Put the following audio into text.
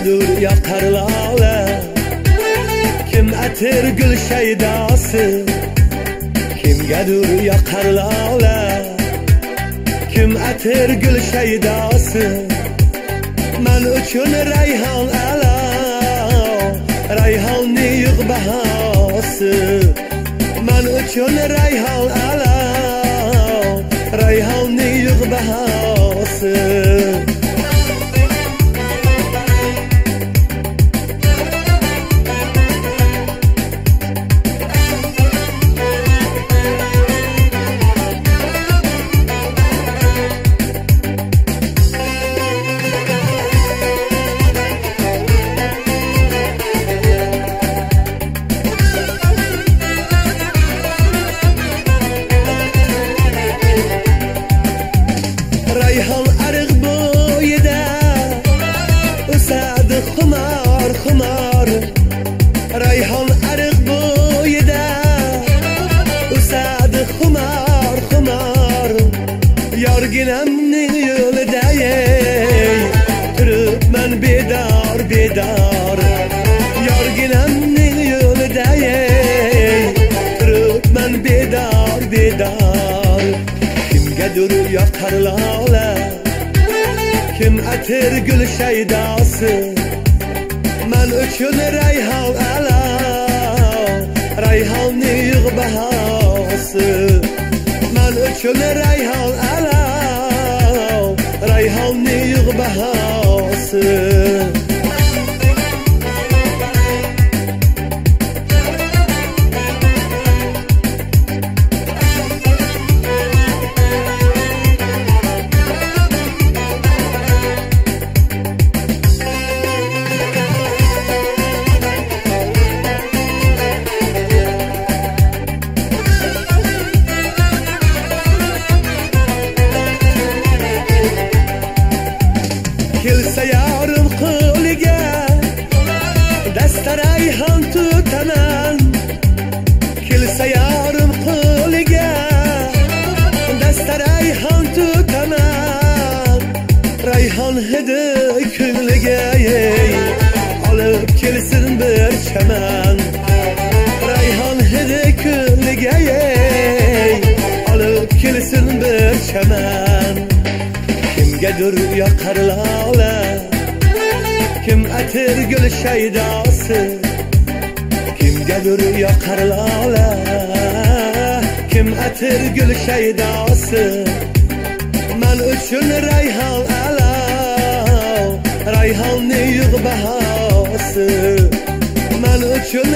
Kimgadir yoqar lola, kim atir gul shaydosi. Kimgadir yoqar lola, kim atir gul shaydosi. Man uchun rayhon a'lo, rayhonning yo'q bahosi. Man uchun rayhon a'lo, rayhonning yo'q bahosi. Rayhon ariq bo'yida o'sadi xumor xumor. Rayhon ariq bo'yida o'sadi xumor xumor. Yorginamning yo'lida turibman bedor bedor. Yorginamning yo'lida turibman bedor bedor. Kimgadir yoqar lola, kim atir gul shaydosi. Man uchun rayhon a'lo, rayhonning yo'q bahosi. Man uchun rayhon a'lo, rayhonning yo'q bahosi. Kelsa yorim qo'liga dasta rayhon tutaman. Kelsa yorim qo'liga dasta rayhon tutaman. Rayhon hidi ko'ngliga olib kelsin bir chaman. Rayhon hidi ko'ngliga olib kelsin bir chaman. Kimgadir yoqar lola, kim atir gul shaydosi. Kimgadir yoqar lola, kim atir gul shaydosi. Man uchun rayhon a'lo, rayhonning yo'q bahosi. Man uchun